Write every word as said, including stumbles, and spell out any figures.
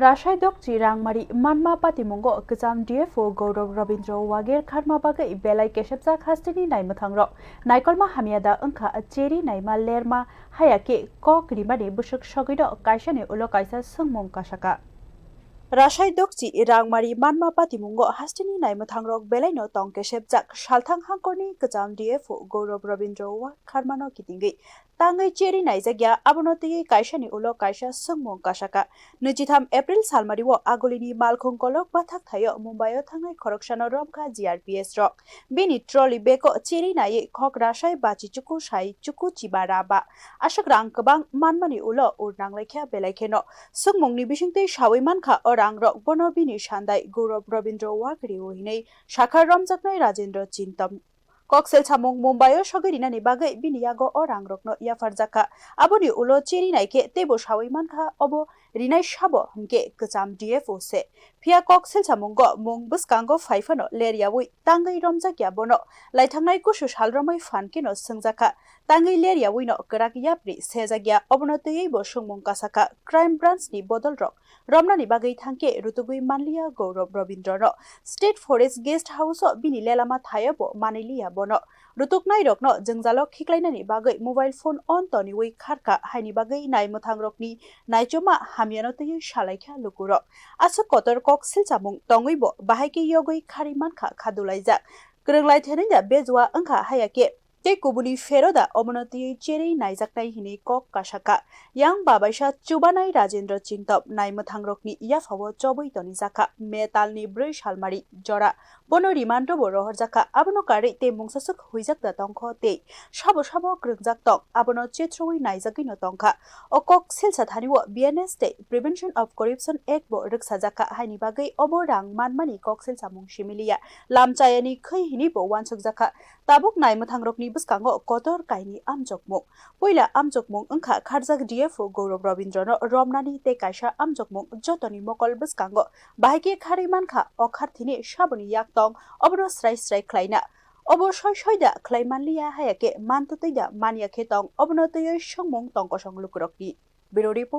Rashai Dokchi Rangmari manma patimungo kwcham D F O Gaurav Rabindra Wagir kharma bagwi belai kesepjak hasteni naimwthangrok. Naikolma hamya da wngkha cheri naima lerma, haya khe kok rimani bwswk sogwino kaisani ulo kaisa swngmung kasaka. Rashai Dokchi Rangmari manma patimungo hasteni naimwthangrok belaino tong kesepjak salthang hangkorni kwcham D F O Gaurav Rabindra Wagir kharmano kitingwi tangwi cheri naijakya, abono twiwi kaisani ulo kaisa swngmung kasaka. Nijitham April salmario Agulini Malkhung Kolok bathak thaio Mumbaio thangnai khoroksano romkha G R P S rok. Bini trolley bag-o cheri naiwi khok rasai bachi chuku sai chuku chiba ra ba. Aswk rang kwbang manmani ulo ur nanglaikha belai kheno. Swngmungni bisingtwi sawi mankha o rangrok bono bini sandai Gaurav Rabindra Wagir-o hinwi sakha romjaknai Rajendra Chintam. Koksil samung Mumbai-o sogwi rinani bagwi bini yago o rangrokno yapharjakha. Aboni ulo cheri naikhe teibo sawi mankha obo rinai sabo hwnkhe kwcham D F O se. Phiya koksil samungo mung bwskango phaiphano leryawi tangwi romjakya bono. Laithangnai kusu sal romwi phan kheno swngjakha. Tangwi leryawino kwrak yapri sejakya, obono twiwi bo swngmung kasakha. Crime branch ni bodol rok romnani bagwi thangkhe rutugwi manliya Gaurav Rabindra no. State Forest Guest House o bini lelama thaio bo manwi liya bono. Rutuknai rokno jwngjalo khiklainani bagwi mobile phone on toniwi kharkha, haini bagwi naimwthang rokni naichoma hamyano twiwi salaikha lukurok. Aswk kotor kok silchamung tongwi bo bahai khe yogwi kharwi mankha khadulaijak. Kwrwnglai thenwi da bejua wngkha haya khe tei kubuni phero da obono twiwi cherwi naijaknai hinwi kok kasakha. Yang babaisa chubanai Rajendra Chingtop naimwthangrokni yaphao chobwi tonijakha. May talni brwi salmari jora bono remand-o bo rohorjakha. Abono karwi tei mungsaswk huijak da tongkho tei sabo sabo kwrwngjak tong, abono chethrowi naijagwino tongkha. O kok silsa thanio B N S tei Prevention of Corruption Act bo rwksajakha, haini bagwi obo rang manmani kok silsamung similiya lamchayani khwi hinwi bo uansukjakha. Tabuk naimwthangrokni bwskango kotor kainwi amjokmung. Puila amjokmung wngkha kharjak D F O Gaurav Rabindrano romnani tei kaisa amjokmung jotoni mokol bwskango bahai khe kharwi mankha. O kharthini saboni yak tong, obono srai srai khlaina. Obo soi soi da khlai manliya, haya khe mantwtwi da manya khe tong, obono twiwi swngmung tong kosong lukurokni. Bureau Report.